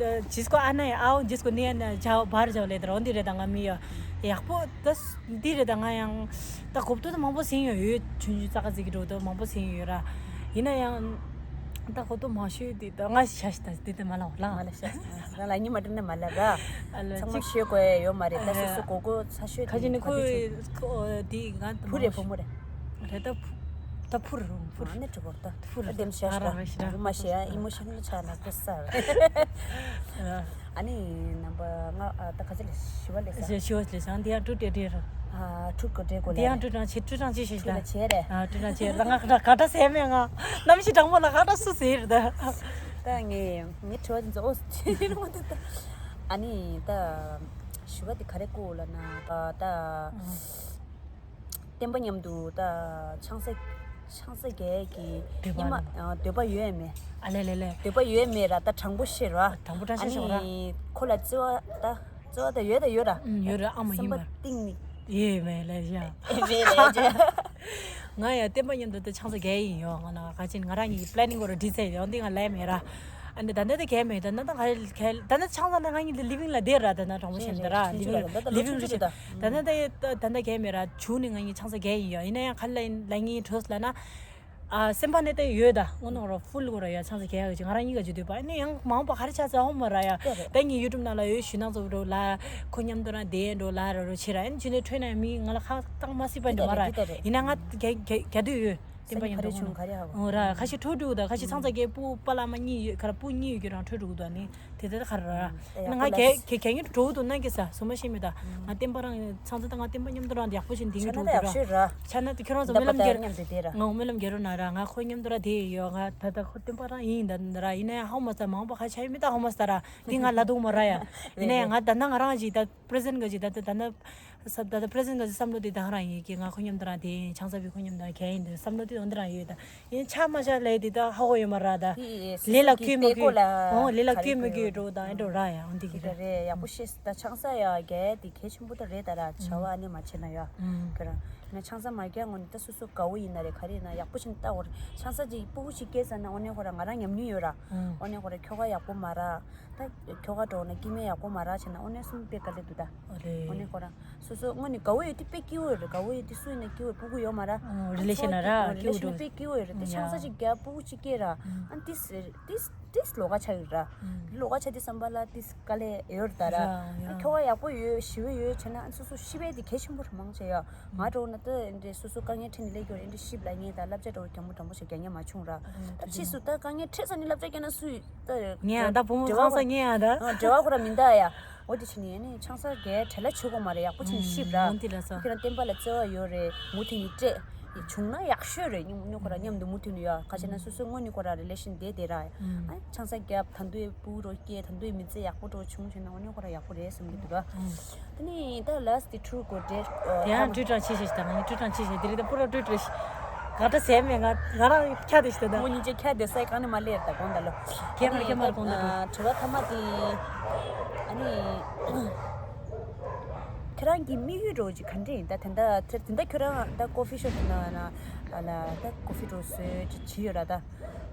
ཇིས་ཀོ་ཨ་ན་ཡ་ཨའོ་ཇིས་ཀོ་ནི་ཡ་ན་ཇའོ་བར་ཇའོ་ལེ་ད་ར་འོ་འདི་རེད་ད་ང་མི་ཡ། ཡག་པོ་ད་འདི་རེད་ད་ང་ཡང་། ད་གོ་ཐོས་ད་མང་པོ་ཟིན་ཡོད་ཡོད་ཆུང་ཆུང་ཙག་ཙིག་གི་འགྲོ་ད་མང་པོ་ཟིན་ཡོད་ར། ཡིན་ན་ཡང་། ད་གོ་ཐོས་མང་ཤོས་འདི་ད་ང་ཤ་ཤི་ད་འདི་ད་མ་ལ་ལ། མ་ལ་ཤ། ང་ལ་ཉི་མ་དྲན་ནས་མ་ལ་ར། ཨ་ལ་ཚང་མ་ཅིག་ཤོད་དགོས་ཡོད་མ་རེད་ད་སོ་སོ་གོ་གོ་ཚ་ཤོད་ཁ་ཅིག་ནི་ཁོ་འདི་ང་ད་བུ་རེད་བུ་མོ་རེད། རེད་ད་བུ་ད་བུ་རེད་རུང་བུ་རེད། ཨ་ནི་གྲོགས་པོ་ད་བུ་རེད་ད་དེམ་ཤ་ཤ་ད་བུ་མ་ཤེས་ཨ་ཨི་མོ་ཤ་ནི་ཆ་ན་ཀུ་ས་རེད། ཨ་ནི་ནམ་པ་ང་ཨ་ད་ག་ཚོད་ལས་ཞི་བ་ལས་ས། ཞི་བ་ལས་ས་འདི་ཡང་ཀྲུ་ཏེ་ཏེ་ར། ཨ་ཀྲུ་གོ་ཏེ་གོ་ལས། འདི་ཡང་ཀྲུ་ཀྲང་ཆེ་ཀྲུ་ཀྲང་ཆེ་ཞིག་ད། ཀྲུ་ལ་ཆེ་རེད། ཨ་ཀྲུ་ཀྲང་ཆེ་ར་ང་ག་ག་ད་སེ་མེ་ང་ནམ་ཞིག་དྲང་མོ་ལ་ག་ད་སུ་ཟེར་ད། ད་ངས་ངས་དྲི་བ་འདི་ཚོ་ཨོ་ཟེར་རོ་འདི་ད། ཨ་ནི་ད་ཞི་བ་འདི་ག་རེ་གོ་ལ་ན་ད་ད། བསྟན་པ་མཉམ་དུ་ད་ཆང་ས་ཆང་ས་རྒྱག་གི་འདོད་པ་ཉི་མ་ཨ་འདོད་པ་ཡོད་མེད། ཨ་ལེ་ལེ་ལེ། འདོད་པ་ཡོད་མེད་ར་ད་དྲང་པོ་བཤད་ར། དྲང་པོ་དྲང་བཤད་བཤད་ར། ཨ་ནི་ཁོ་ལ་བརྩེ་བ་ད་བརྩེ་བ་ད་ཡོད་ད་ཡོད་ར། ཨུམ་ཡོད་ར་ཨ་མ་ཡིན་པ། སེམས་པ་གཏིང་ནས་ཡོད་མེད་ལེ་ཡ། རེད་ལེ་ཡ། ང་ཡང་བསྟན་པ་མཉམ་དུ་ད་ཆང་ས་རྒྱག་ཡིན་ཡོད་ང་ན་ག་ཅིན་ང་རང་གཉིས་ཀྱི་planning་གོ་ར་འདྲི་ཚེ་ཡོང་འདི་ང་ལས་མེད་ར། ཨ་ནི་ད་ལྟ་དེ་གས་མེད་ད་ལྟ་ད་ང་གས་ད་ལྟ་ཆང་ས་ན་ང་གཉིས་ལི་living་ལ་བསྡད་ར་ད་ལྟ་དྲང་པོ་བཤད་ན་ད་ར་living living་རེད་ད་ལྟ་ད་ལྟ་གས་མེད་ར་བྱུང་ནས་ང་གཉིས་ཆང་ས་གས་ཡིན་ཡོད་ཡིན་ན་ཡང་ག་ལ་ཡིན་ལ་ངའི་གྲོས་ལ་ན་ཨ་སེམས་པ་ནས་ད་ཡོད་ད་དངོས་གནས་ར་full་གོ་ར་ཡ་ཆང་ས་གས་ཡ་གི་ང་རང་གཉིས་ཀ་ཅིག་འདོད་པ་ཨ་ནི་ཡང་མང་པོ་ག་རེ་ཆགས་ཚར་ཧོ་མ་ར་ཡ་ད་ངའི་YouTube་ནང་ལ་ཡོད་ཞུ་ནང་ཚོ་འགྲོ་ལ་ཁོ་མཉམ་དུ་ར་བསྡད་འགྲོ་ལ་ར་རོ་ཆེ་ར་ཨ་ནི་ཅི་ནས་འཕྲོད་ན་མི་ང་ལ་ཁ་བཏང་མ་སྲིད་པ་འདི་མ་ར་ཡིན་ན་ང་ག་ག་ག་དུས་ཡོད། བསྟན་པ་ཡིན་འདུག་ངོ་། ཨོ་ར་ཁ་ཤས་འཕྲོད་འགྲོ་གི་འདུག་ཁ་ཤས་ཚང་ཚ་གས་སྤུ་པ་ལ་མ་གཉིས་ཡོད་ཁ་ར་སྤུ་གཉིས་ཡོད་ཀྱི་རང་འཕྲོད་འགྲོ་གི་འདུག་ནི་དེ་ལྟར་ཁ་ར་ཡ་ང་གས་གས་གས་ངེད་འགྲོ་གི་འདུག་ན་གས་ས་སུ་མ་ཤེས་མེད་ད་ང་བསྟན་པ་རང་ཚང་ཚ་ད་ང་བསྟན་པ་མཉམ་དུ་རང་ཡག་པོ་ཞིག་འདི་ངེད་འགྲོ་གི་འདུག་ར་ཆ་ན་དེ་ཁྱོད་རང་ཚོ་སྨོན་ལམ་རྒྱལ་ང་སྨོན་ལམ་རྒྱལ་རོགས་གནང་ར་ང་ཁོ་མཉམ་དུ་ར་དེ་ཡོད་ང་ད་ད་ཁོ་བསྟན་པ་རང་ཡིན་ད་ར་ཡིན་ན་ཡང་ཧ་མ་ས་མང་པོ་ཁ་ཆ་ཡོད་མེད་ད་ཧ་མ་ས་ར་འདི་ང་ལ་འདུག་མ་ར་ཡ་ཡིན་ན་ཡང་ང་ད་ན་ང་རང་ཞིག་ད་present་ག་ཞིག་ད་ད་ད་ན། ས་ད་ལྟ་present་ག་ཅིག་བསམ་བློ་དེ་དང་རང་ཡིན་གི་ང་ཁོ་མཉམ་དུ་རང་དེ་ཡིན་ཆང་ས་བི་ཁོ་མཉམ་དུ་རང་གས་ཡིན་དུ་བསམ་བློ་དེ་འོན་དུ་རང་ཡོད་ད་ཡིན་ཆ་མ་ཆ་ལས་དེ་ད་ཧ་གོ་ཡོད་མ་ར་ད་ལས་ལ་བསྐུལ་མ་བསྐུལ་འོང་ལས་ལ་བསྐུལ་མ་བསྐུལ་འགྲོ་ད་ཨེ་འགྲོ་ར་ཡ་འོན་དེ་གི་རེད་རེད་ཡག་པོ་ཤེས་ད་ཆང་ས་ཡ་གས་དེ་གལ་ཆེན་པོ་ད་རེད་ད་ར་བྱ་བ་ཨ་ནི་མ་བྱེད་ན་ཡ་ཁྱོད་རང་ང་ཆང་ས་མ་རྒྱག་ངོ་ནི་ད་སོ་སོ་དགའ་བོ་ཡིན་ན་རེད་ག་རེ་ཡིན་ན་ཡག་པོ་ཞིག་ལྟ་འོ་རེད་ཆང་ས་ཅིག་སྤུ་གུ་ཞིག་སྐྱེས་ས་ན་འོ་ནས་ཁོ་ར་ང་རང་ཉམས་མྱོང་ཡོད་ར་འོ་ནས་ཁོ་ར་ཁྱོ་ག་ཡག་པོ་མ་ར། ད་ཁྱོ་ག་འགྲོ་ན་སྐྱེ་དམན་ཡག་པོ་མ་རག་བྱས་ན་དངོས་གནས་སུ་དཔེ་དཀའ་ལས་འདུག་ད། ཨོ་རེད། དངོས་གནས་ཁོ་རང་སོ་སོ་དངོས་གནས་དགའ་བོ་ཡོད་དེ་དཔེ་སྐྱིད་པོ་རེད་དགའ་བོ་ཡོད་དེ་སུ་ཡིན་ན་སྐྱིད་པོ་ཕྲུ་གུ་ཡོད་མ་ར། ཨོ་རི་ལེ་ཤན་ན་ར་ཨོ་སྐྱིད་པོ་རི་ལེ་ཤན་འདུག་དཔེ་སྐྱིད་པོ་ཡོད་རེད་དེ་ཆང་ས་ཅིག་རྒྱག་ཕྲུ་གུ་ཅིག་སྐྱེས་ར། ཨ་ཏིས་ཏིས་ ཏིས་ལོགས་ཀ་ཆགས་ཡོད་ར། ལོགས་ཀ་ཆགས་དུས་ཙམ་པ་ལ་ཏིས་དཀའ་ལས་ཡོད་ར་ད་ར། ཁྱོ་ག་ཡག་པོ་ཡོད་ཞི་བའི་ཡོད་བྱས་ན་སོ་སོ་ཤི་བའི་དེ་གལ་ཆེན་པོ་རེད་མང་ཆེ་ཡ། ང་འགྲོ་ན་ད་འདྲེ་སོ་སོ་དཀའ་ངལ་འཕྲད་ནས་སླེབས་ཀྱི་ཡོད་རེད། འདྲེ་ཤི་བ་ལ་ངས་ད་བསླབ་བྱ་འདྲ་བོ་གྱང་མོ་གྲང་མོ་ཞིག་རྒྱག་ཉན་མ་བྱུང་ར། ད་ཕྱིས་སུ་ད་དཀའ་ངལ་འཕྲད་ས་ནས་བསླབ་བྱ་རྒྱག་ན་སུས་ད་ངས་ཨ་ད་བུ་མོ་ཚང་ས་ངས་ཨ་ད། འབྲེལ་བ་ཁོ་ར་མི་འདའ་ཡ། འོ་དེ་བྱས་ནས་ཨ་ནི་ཆང་ས་རྒྱག་བྲེལ་ལ་བྱེད་དགོས་མ་རེད། ཡག་པོ་བྱས་ནས་ཤི་བ་ར། འོ་དེ་ལ་ས། ཁྱེད་རང་བསྟན་པ་ལ་བརྩེ་བ་ཡོད་རེད། མུ་མཐུད་ནས་སྤྲད། བྱུང་ན་ཡག་ཤོས་རེད། སྙིང་ནི་ཁོ་ར་མཉམ་དུ་མུ་མཐུད་ནས་ཡོད། ཁ་ཤས་ན་སོ་སོའི་དངོས་གནས་ཁོ་ར་རི་ལེ་ཤན་བསྡད་བསྡད་ར། ཨ་ཆང་ས་བརྒྱབ་ད་དུང་ཕྲུ་གུ་རོ་སྐྱེས་ད་དུང་མི་ཚེ་ཡག་པོ་འགྲོ་བྱུང་བྱས་ན་དངོས་གནས་ཁོ་ར་ཡག་པོ་རེད་བསམ་གྱི་འདུག་ག་དེ་ནི་ད་ལ་སི་ཊི་ཁྲུ་གོ་ཌེ་དེ་ཡང་ཀྲུའུ་ཀྲང་ཆེ་ཤེས་ཤིག་དང་ངས་ཀྲུའུ་ཀྲང་ཆེ་ཤེས་དེ་རིགས་ད་པུ་ར་ཀྲུའུ་ཀྲང་ཤིག་ག་འདྲ་ཟས་མེད་ང་ང་རང་ཁྱ་དེ་ཤི་ད་ད། ངོ་གཉིས་ཀྱི་ཁྱ་དེ་སའི་གང་ནས་མ་ལེར་ད་དགོངས་ད་ལོ། ཁྱེད་མར་ཁྱེད་མར་དགོངས་ད་ལོ། དྲི་བ་ཐ་མ་དེ་ཨ་ནི། ཁྱེད་རང་གི་དམིགས་ཡུལ་འདྲ་བོ་ཅིག་ག་འདྲ་ཡིན་ད། དེ་འདྲ་དེ་འདྲ་ཁྱོད་རང་ད་ཀོ་ཕི་ཤོབ་ན་ན་ལ་ད་ཀོ་ཕི་འདྲ་བོ་བཟོས་ཅིག་བྱས་ཡོད་ར་ད།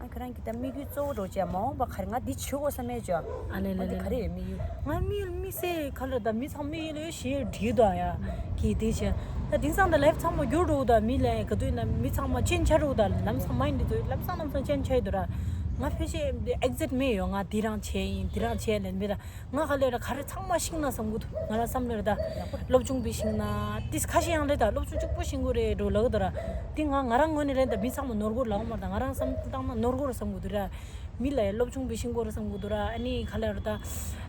ཨ་ཁྱོད་རང་གི་ད་དམིགས་ཡུལ་གཙོ་བོ་འདྲ་བོ་ཅིག་མ་འོངས་པ་ག་རེ་ང་འདི་བྱེད་དགོས་བསམ་མེད་ཅོ། ཨ་ལེ་ལེ་ཨ་འདི་ལེ་ག་རེ་ཡོད་དམིགས་ཡུལ། ང་དམིགས་ཡུལ་དམིགས་བསལ་ག་ལ་ད་མི་ཚང་དམིགས་ཡུལ་ལ་ཞེ་འགྲིག་ད་ཡ། གི་དེ་བྱས་ད་དེང་སང་ད་ལའིབ་ཚང་མ་འགྱུར་འགྲོ་ད། མི་ལ་ག་དུས་ན་མི་ཚང་མ་ཅན་ཆ་འགྲོ་ད། ལམ་སང་མ་ཡིན་འདི་ཚོ་ལམ་སང་ལམ་སང་ཅན་ཆ་ཡོད་ད་ར། ང་ཕལ་ཆེར་ཨེག་ཛེག་མེད་ཡོད། ང་འདི་རང་བྱས་ཡིན་འདི་རང་བྱས་ལེན་མེད་ད། ང་ག་ལེ་ར་ག་རེ་ཚང་མ་ཤིང་ན་བསམ་གི་འདུག་ང་རང་བསམ་ལེ་ར་ད། སློབ་ཆུང་པའི་ཤིང་ན་ཏིས་ཁ་ཤས་ཡང་ལེ་ད་སློབ་ཆུང་གཅིག་པོ་ཤིང་གི་རེད་འགྲོ་ལག་ད་ར། ཏི་ང་ང་རང་ངོས་ནས་ལེན་ད་མི་ཚང་མ་ནོར་གོ་ལག་མ་ད། ང་རང་བསམ་བཏང་ན་ནོར་གོ་ར་བསམ་གི་འདུག་ར། མི་ལ་ཡ་སློབ་ཆུང་པའི་ཤིང་གོ་ར་བསམ་གི་འདུག་ར། ཨ་ནི་ག་ལེ་ར་ད་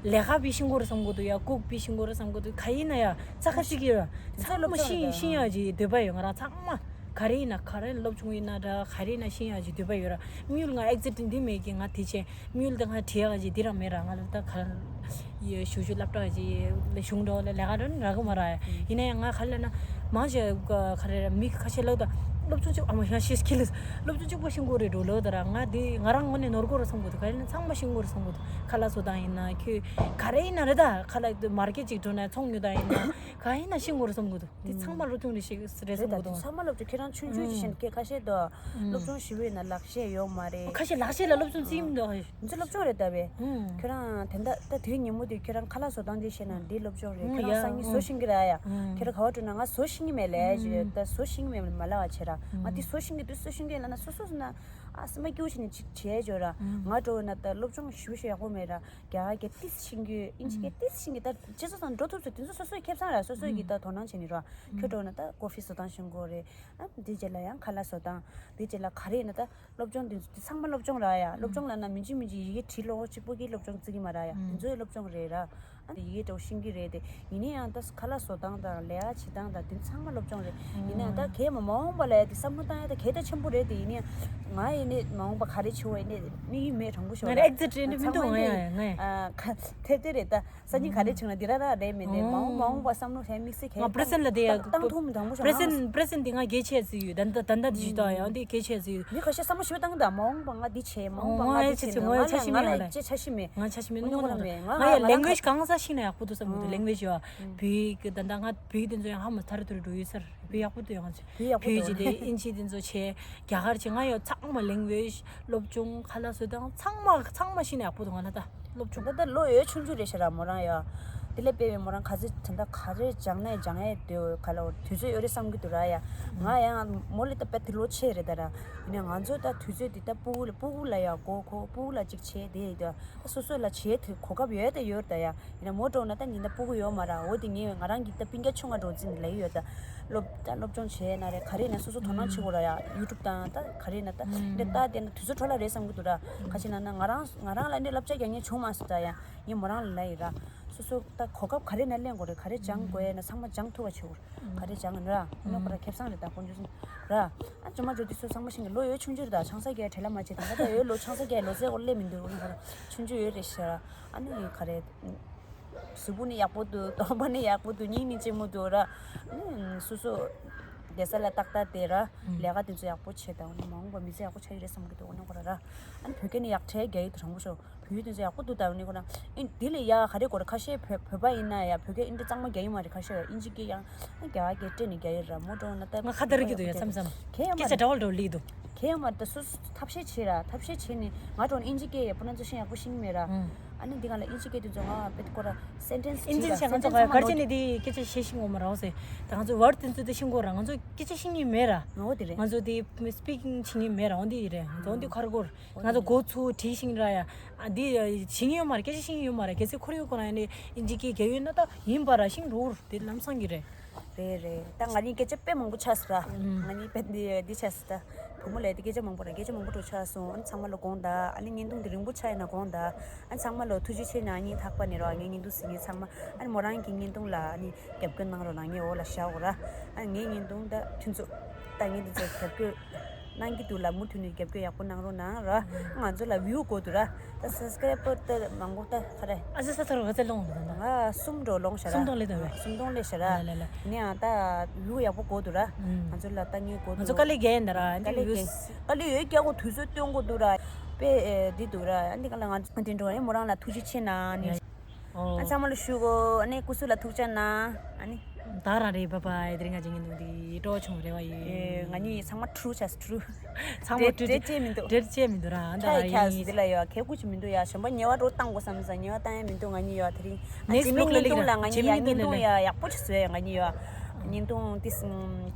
ལས་ཀ་པའི་ཤིང་གོ་ར་བསམ་གི་འདུག་ཡ། ཀུག་པའི་ཤིང་གོ་ར་བསམ་གི་འདུག་ག་ཡིན་ན་ཡ་རྩ་ཁ་གཅིག་ཡོད་ར། ཚང་མ་ཤིང་ཤིང་ཡ་ཅིག་འདོད་པ་ཡོད། ང་རང་ཚང་མ། ག་རེ་ཡིན་ན་ག་རེ་སློབ་ཆུང་ཡིན་ན་འདྲ་ག་རེ་ཡིན་ན་ཤེས་ཡག་ཅིག་འདོད་པ་ཡོད་ར། དམིགས་ཡུལ་ང་ཨེག་ཛེག་ཊི་འདི་མེད་ཀི་ང་དེ་བྱས་དམིགས་ཡུལ་དེ་ང་བྲིས་ཡག་ཅིག་འདི་རང་མེད་ར། ང་ལ་ད་ག་རེ་ཞུ་ཞུ་སློབ་གྲྭ་ཅིག་ལ་གཞུང་འགྲོ་ལ་ལས་ཀ་འགྲོ་ནི་རག་གི་མ་ར། ཡིན་ན་ཡང་ང་ག་རེ་ལབ་ན་མང་ཆེ་ག་རེ་ར་མི་ཁ་ཤས་ལབ་ད་སློབ་ཆུང་གཅིག་ཨ་མ་ཡང་ཤེས་ཁྱི་ལ་སློབ་ཆུང་གཅིག་པོ་ཤིང་གོ་རེད་འགྲོ་ལབ་ད་ར། ང་འདི་ང་རང་ངོས་ནས་ནོར་གོ་ར་བསམ་གོ་འདུག་ག་རེ་ལབ་ན་ཚང་མ་ཤིང་གོ་ར་བསམ་གོ་འདུག་ཁ་ལག་བཟོ་སྟངས་ཡིན་ན་ཁྱོད་ག་རེ་ཡིན་ན་རེད་ད། ཁ་ལག་མར་ཀེ་ཊི་ཅིག་འགྲོ་ན་ཚོང་ཉོ་སྟངས་ཡིན་ན་ག་ཡིན་ན་ཤིང་གོ་ར་བསམ་གོ་འདུག་འདི་ཚང་མ་སློབ་ཆུང་རེད་ཤག་རེད་བསམ་གི་འདུག་ཚང་མ་སློབ་ཆུང་། ཁྱེད་རང་ཆུང་ཆུང་ཅིག་བྱས་ན་སྐད་ཁ་ཤས་འདུག་སློབ་ཆུང་ཞེ་པོ་ཡིན་ན་ལག་ཤེས་ཡོད་མ་རེད། ཁ་ཤས་ལག་ཤེས་ལ་སློབ་ཆུང་བརྩི་མི་འདུག་འདི་ཚོ་སློབ་ཆུང་རེད་ད་བས། ཁྱེད་རང་དེ་འདྲ་ད་དུས་ཉིན་མོ་དུས་ཁྱེད་རང་ཁ་ལག་བཟོ་སྟངས་འདི་ཤེས་ན་འདི་སློབ་ཆུང་རེད། ཁྱེད་རང་སང་ཉིན་བཟོ་ཤེས་ཀྱི་རེད་ཡ། ཁྱེད་རང་ག་བ་འགྲོ་ན་ང་བཟོ་ཤེས་ཀྱི་མེད་ལས་ཞེས་ད་བཟོ་ཤེས་ཀྱི་མེད་མ་ལབ་པ་བྱེད་ར། ང་འདི་བཟོ་ཤེས་ཀྱི་འདུག་བཟོ་ཤེས་ཀྱི་ལབ་ན་སོ་སོ་སོ་ན་ཨ་སེམས་པ་སྐྱིད་པོ་བྱས་ནས་ཅིག་བྱས་འཇོག་ར། ང་འགྲོ་ན་ད་སློབ་སྦྱོང་ཞེ་པོ་ཞིག་ཡག་པོ་མེད་ར། རྒྱ་གར་སྐད་ཏིས་ཤེས་ཀྱི་ཨིན་ཇི་སྐད་ཏིས་ཤེས་ཀྱི་ད་སྤྱི་ཚོགས་སང་འགྲོ་ཐུབ་ཚོད་དེ་ཚོ་སོ་སོའི་ཁེ་བཟང་ར། སོ་སོའི་གི་ད་དོ་སྣང་བྱས་ནི་ར། ཁྱོད་འགྲོ་ན་ད་ཀོ་ཧྥི་བཟོ་སྟངས་ཤེས་དགོས་རེད། ཨ་འདི་རྗེས་ལ་ཡང་ཁ་ལག་བཟོ་སྟངས་འདི་རྗེས་ལ་ག་རེ་ཡིན་ན་ད་སློབ་སྦྱོང་འདི་ཚོ་འདི་ཚང་མ་སློབ་སྦྱོང་ར་ཡ། སློབ་སྦྱོང་ལབ་ན་མི་འཇིགས་མི་འཇིགས་ཡི་གེ་བྲིས་ཀློག་གཅིག་པོ་གི་སློབ་སྦྱོང་བརྩི་གི་མ་ར་ཡ། འདི་ཚོའི་སློབ་སྦྱོང་རེད་ར། ཨ་ཡི་གེ་འདྲ་བོ་ཤེས་ཀྱི་རེད་དེ། ཡིན་ན་ཡང་ད་ཁ་ལག་བཟོ་སྟངས་དང་ལས་ཀ་བྱེད་སྟངས་དང་དེ་ཚང་མ་སློབ་སྦྱོང་རེད། ཡིན་ན་ཡང་ད་གལ་མ་མ་འོངས་པ་ལ་དེ་བསམ་བློ་བཏང་ཡ་ད་གལ་ད་ཆེན་པོ་རེད་དེ། ཡིན་ན་ཡང་ང་ཡིན་ནི་མ་འོངས་པ་ག་རེ་བྱེད་དགོས་ཡིན་ནི་དམིགས་ཡུལ་མེད། དྲང་པོ་ཞུ་བ་ང་རེ་ཨེག་ཛེག་ཊི་རེད་འདི་མི་འདུག་ང་ཡ་ང་ཡ་ཐེབས་ཐེབས་རེད་ད། སང་ཉིན་ག་རེ་བྱུང་ན་འདི་ར་ར་རེད་མེད་དེ། མ་འོངས་མ་འོངས་པ་བསམ་བློ་ཧེ་དམིགས་བསལ་གལ་ང་པི་རེ་སེན་ཊི་ལ་དེ་ཡ་བཏང་ཐུབ་མི་དྲང་པོ་ཞུ་བ་པི་རེ་སེན་ཊི་པི་རེ་སེན་ཊི་འདི་ང་གལ་ཆེ་ཟིག་ཡོད། ད་ད་ད་འདི་ཞུ་ད་ཡང་འདི་གལ་ཆེ་ཟིག་ཡོད། འདི་ཁ་ཤས་བསམ་བློ་ཞིབ་བཏང་ད་མ་འོངས་པ་ང་འདི་བྱས་མ་འོངས་པ་ང་འདི་བྱས་ན་ང་ལ་ང་ལ་ཅི་ཆ་ཤི་མེད། ང་ཆ་ཤི་མེད་ནོ་ནོ་མེད། ང་ཡ་ལེང་གུ་ཨེ་ཇི་གང་ས་ཤེས་ན་ཡག་པོ་འདུག་བསམ་གི་འདུག་ལེང་གུ་ཨེ་ཇི་ཡ། བོད་ཡིག་གི་ད་ད་ང་བོད་ཡིག་དེ་ཚོ་ཡང་ཧ་མ་ཐར་ཐུར་འགྲོ་ཡོད་སར་བོད་ཡག་པོ་འདུག་ཡང་ཆ་བོད་ཡག་པོ་འདུག་བོད་ཡིག་དེ་ཨིན་ཇི་དེ་ཚོ་བྱས་རྒྱ་གར་བྱས་ང་ཡ་ཚང་མ་ལེང་གུ་ཨེ་ཇི་སློབ་སྦྱོང་ཁ་ལག་བཟོ་སྟངས་ཚང་མ་ཚང་མ་ཤེས་ན་ཡག་པོ་འདུག་ང་ལ་ད། སློབ་ཆུང་ད་ལྟ་ལོ་ཡོད་ཆུང་ཆུང་རེད་ཤག་ར་མོ་རང་ཡ། དེ་ལས་དཔེ་བའི་མོ་རང་ག་ཚོད་དེ་འདྲ་ག་རེ་སྦྱང་ནས་སྦྱང་ཡས་དེ་ག་ལ་དུས་ཚོད་ཡོད་རེད་བསམ་གྱི་འདུག་ར་ཡ། ང་ཡང་མོ་ལས་ད་དཔེ་དེ་ལོ་ཆེ་རེད་ད་ར། ཡིན་ན་ང་ཚོ་ད་དུས་ཚོད་འདི་ད་སྤུ་གུ་ལ་སྤུ་གུ་ལ་ཡ་གོ་གོ་སྤུ་གུ་ལ་ཅིག་བྱས་དེ་ཡི་ད་སོ་སོ་ལ་བྱས་དེ་གོ་སྐབས་ཡོད་ད་ཡོད་ད་ཡ། ཡིན་ན་མོ་འགྲོ་ན་ད་ཉིན་ད་སྤུ་གུ་ཡོད་མ་ར། འོ་དེ་ངས་ང་རང་གི་ད་སྤུན་ཀྱག་ཆུང་ང་འགྲོ་འཛིན་ལ་ཡོད་ད། སློབ་ད་སློབ་སྦྱོང་བྱས་ན་རེད་ག་རེ་ཡིན་ན་སོ་སོ་དོ་སྣང་བྱེད་དགོས་ར་ཡ། ཡུ་ཊུབ་དང་ད་ག་རེ་ཡིན་ན་ད་འདི་ལྟ་དེ་ན་དུས་ཚོད་འཕྲོ་བརླག་རེད་བསམ་གྱི་འདུག་ར། ག་ཅི་ན་ན་ང་རང་ང་རང་ལ་འདི་བསླབ་བྱ་རྒྱག་མཁན་བྱུང་མ་སོང་ད་ཡ། ངས་མོ་རང་ལ་ལབ་ཡིན་ར། སོ་སོ་ད་གོ་སྐབས་ག་རེ་ན་ལེན་དགོས་རེད། ག་རེ་སྦྱང་དགོས་ཡ་ན་ཚང་མ་སྦྱང་ཐུབ་པ་བྱེད་དགོས་རེད། ག་རེ་སྦྱང་ན་ར་ནོ་ཁོ་ར་ཁེ་བཟང་རེད་ད་དཀོན་མཆོག་གསུམ་ར། ཨ་ཅོ་མ་ཅོ་དུས་ཚོད་ཚང་མ་ཤིང་གི་ལོ་ཡོད་ཆུང་ཆུང་རེད་ད། ཆང་ས་རྒྱག་བྲེལ་ལ་མ་བྱེད་ད་ད་ཡོད་ལོ་ཆང་ས་རྒྱག་ལོ་ཚད་སྐོར་སླེབས་མི་འདུག་ནོ་ཁོ་ར་ཆུང་ཆུང་ཡོད་རེད་ཤག་ར། ཨ་ནི་ག་རེ། གཟུགས་པོ་ནི་ཡག་པོ་འདུག་གདོང་པ་ནི་ཡག་པོ་འདུག་སྙིང་ནི་རྗེ་མོ་འདུག་ར། ཨ་ནི་སོ་སོ་བསྡད་ས་ལ་ཏག་ཏག་བསྡད་ར། ལས་ཀ་དེ་ཚོ་ཡག་པོ་བྱེད་དང་ནི་མ་འོངས་པ་མི་ཚེ་ཡག་པོ་ཆགས་ཀྱི་རེད་བསམ་གྱི་འདུག་ནི་ཁོ་ར་ར། ཨ་ནི་བོད་སྐད་ནི་ཡག་ཕྲལ་རྒྱག་ཡི་འདུག་དྲང་པོ་ཤོད། བོད་ཡིག་དེ་ཚོ་ཡག་པོ་འདུག་ད་ནི་ཁོ་ར། ཨིན་དེ་ལས་ཡག་ག་རེ་དགོས་རེད། ཁ་ཤས་བོད་བོད་པ་ཡིན་ན་ཡ་བོད་སྐད་ཨིན་དྲ་གཙང་མ་རྒྱག་ཡི་མ་རེད། ཁ་ཤས་ཡ་ཨིན་ཇི་སྐད་ཡང་རྒྱ་གར་སྐད་སྤྲད་ནས་རྒྱག་ཡི་ར་མོ་འགྲོ་ན་ད་ང་ཁ་ད་རི་གི་འདུག་ཡ་མཚམས་མཚམས་སྐད་ཆ་འདྲ་བོ་འདྲ་བོ་ལི་འདུག་གལ་ཡོད་མ་རེད། ད་སོ་སོ་ཐབས་ཤེས་བྱེད་ར། ཐབས་ཤེས་བྱེད་ནས་ང་འགྲོ་ནས་ཨིན་ཇི་སྐད་ཡག་པོ་ན་ཚོ་ཤེས་ཡག་པོ་ཤེས་ཀྱི་མེད་ར། ཨ་ནི་འདི་ག་ལ་ཨིན་ཇི་སྐད་དུ་ཚོ་ང་དཔེ་ཁོ་ར་སེན་ཊེན་སི་ཨིན་ཇི་བྱེད་ར། ཆ་ང་ཚོ་སེན་ཊེན་སི་ག་རེ་བྱས་ནས་འདི་སྐད་ཆ་བཤད་ཤེས་ཀྱི་མ་རེད་ཟེར། ད་ང་ཚོ་ཝར་ཌི་དེ་ཚོ་དེ་ཤེས་དགོས་ར། ང་ཚོ་སྐད་ཆ་ཤེས་ཀྱི་མེད་ར། ང་འོ་དེ་རེད། ང་ཚོ་དེ་སི་པི་ཀིང་བྱེད་ཀྱི་མེད་ར། འོ་འདི་རེད། ང་ཚོ་འོ་འདི་ཁར་གོར། ང་ཚོ་འགོ་ཚུགས་བྲིས་ཤིང་ར་ཡ། ཨ་འདི་ཤེས་ཀྱི་ཡོད་མ་རེད། སྐད་ཆ་ཤེས་ཀྱི་ཡོད་མ་རེད། གལ་སྲིད་ཁོར་ཡུག་ཁོ་ན་ཡ་ནི་ཨིན་ཇི་སྐད་གལ་ཡོད་ན་ད་ཡིན་པ་ར། ཤེས་འགྲོ་དེ་ལམ་སང་གི་རེད། རེད་རེད། ད་ང་གཉིས་སྐད་ཆ་དཔེ་མང་པོ་ཆགས་སོང་ར། ང་གཉིས་དཔེ་འདི་འདི་ཆགས་སོང་ད། བུ་མོ་ལ་འདི་སྐད་ཆ་མང་པོ་ར། སྐད་ཆ་མང་པོ་འགྲོ་ཆགས་སོང་། ཨ་ནི་ཚང་མ་ལ་དགོངས་དག་ཨ་ནི་བརྙན་ཐུང་འདི་རིང་པོ་ཆགས་ཡིན་ན་དགོངས་དག་ཨ་ནི་ཚང་མ་ལ་ཐུགས་རྗེ་ཆེ་གནང་། ཨ་ནི་ཐག་པ་ནས་ར་ངའི་བརྙན་ཐུང་གཟིགས་མཁན་ཚང་མ། ཨ་ནི་མོ་རང་གི་བརྙན་ཐུང་ལ་ཨ་ནི་རྒྱབ་སྐྱོར་གནང་རོགས་གནང་། ངའི་འོག་ལ་བཞག་འོ་ར། ཨ་ནི་ངའི་བརྙན་ཐུང་ད་ཐུན་ཚོད་ད་ངས་འདི་ཚོ་རྒྱབ་སྐྱོར་གནང་གི་འདུག་ལ། མུ་མཐུད་ནས་རྒྱབ་སྐྱོར་ཡག་པོ་གནང་རོགས་གནང་ར། ང་ཚོ་ལ་བིའུ་དགོས་འདུག་ར། ད་སབ་སི་ཀ་རའི་བར་ད་མང་པོ་ད་ག་རེ། ཨ་ཙི་ས་ཐོར་ག་ཚད་ལོངས་འདུག་ད། ང་གསུམ་འགྲོ་ལོངས་ཤ་ར། གསུམ་སྟོང་ལས་འདུག་བས། གསུམ་སྟོང་ལས་ཤ་ར། ལ་ལ་ལ། ནི་ཨ་ད་བིའུ་ཡག་པོ་དགོས་འདུག་ར། ང་ཚོ་ལ་ད་ངས་དགོས་འདུག་ང་ཚོ་དཀའ་ལས་རྒྱག་ཡིན་ད་ར། དཀའ་ལས་རྒྱག་དཀའ་ལས་ཡོད་རྒྱག་གོ། དུས་ཚོད་སྟོན་དགོས་འདུག་ར། དཔེ་འདི་འདུག་ར། ཨ་འདི་ག་ལ་ང་ཚོ་དེ་འགྲོ་ཨ་ནི་མོ་རང་ལ་ཐུགས་རྗེ་ཆེ་གནང་ནི། ཨ་ཚང་མ་ལ་ཞུ་གོ་ཨ་ནི་སྐུ་གཟུགས་ལ་ཐུགས་ཅག་གནང་། ཨ་ནི། ད་རང་རེད། བྷའི་བྷའི། དེ་རིང་ང་ཅིག་ཉིན་འདུག་འདི་སྤྲོ་བ་བྱུང་རེ་བ་ཡོད། ཨེ་ང་གཉིས་ཚང་མ་ཁྲུ་ཆགས་ཁྲུ། ཚང་མ་ཁྲུ་འབྲེལ་བཅད་མི་འདུག་འབྲེལ་བཅད་མི་འདུག་ར། ཨ་ད་ཁྱ་ར་ཁྱ་ཡིན། འདི་ལ་ཡོད་གལ་ཁུ་ཅིག་མི་འདུག་ཡ། གཞན་པ་ཉེ་བ་འགྲོ་བཏང་དགོས་བསམ་ས་ཉེ་བ་བཏང་ཡ་མི་འདུག་ང་གཉིས་ཡོད་དེ་རིང་ཨ་ནེག་སི་ཇི་མི་ལོག་ལ་བརྙན་ཐུང་ལ་ང་གཉིས་ཡ་ཇི་མི་བརྙན་ཐུང་ལ་ཡ་ཡག་པོ་ཅིག་བཟོས་ཡ། ང་གཉིས་ཡོད་བརྙན་ཐུང་ཏིས་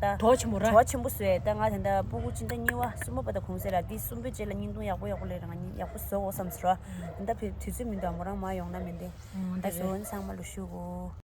ད་གྲོགས་ཆེན་པོ་ར། གྲོགས་ཆེན་པོ་བཟོས་ད་ང་དེ་འདྲ་སྤུ་གུ་ཅི་འདྲ་གཉིས་བ་གསུམ་པ་བ་ད་གུང་སེ་ར། འདི་གསུམ་པའི་རྗེས་ལ་བརྙན་ཐུང་ཡག་པོ་ཡག་པོ་ལས་ར། ང་གཉིས་ཡག་པོ་བཟོ་དགོས་བསམ་ས་ར། དེ་འདྲ་ཕེབས་དུས་ཚོད་མི་འདུག་མོ་རང་མ་ཡོང་ན་མི་འདུག་ད་བཟོ་ཚང་མ་ལ་ཞུ་གོ